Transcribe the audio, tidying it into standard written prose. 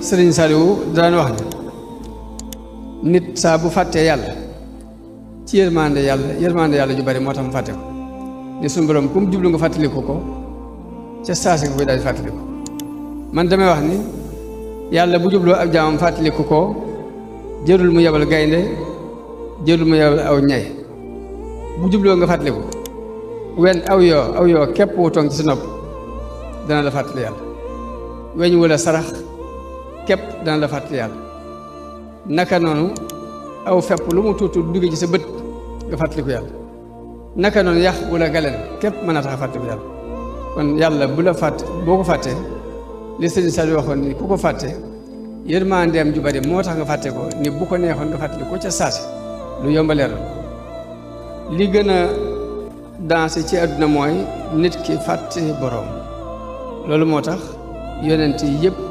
Sëriñ Saliou daan wax ne nit saa bu fàttee yàlla ci yërmande yàlla ju bari moo tax mu fàtte ko ni suñu borom ku mu jublu nga fàttaliku ko ca saasi nga koy daal di fàttaliku. man damay wax ni yàlla bu jubloo ab jaamam fàttaliku ko jërul mu yebal gaynde jërul mu yebal aw ñay bu jubloo nga fàttaliku wenn aw yoo képp wu toog ci sa nopp dana la fàttali yàlla weñ wala sarax képp dana la fàttali yàlla naka noonu aw fepp lu mu tuutu dugg ci sa bët nga fàttaliku yàlla naka noonu yax wala galen képp mën a tax a fàttaliku yàlla kon yàlla bu la fàtte boo ko fàttee li Sëriñ Saliou waxoon ni ku ko fàtte yërmandeem ju bari moo tax nga fàtte ko ni bu ko neexoon nga fàttali ko ca saasi lu yomba leer li gën a dansé ci àdduna mooy nit ki fàtte boroom loolu moo tax yonent yi yëpp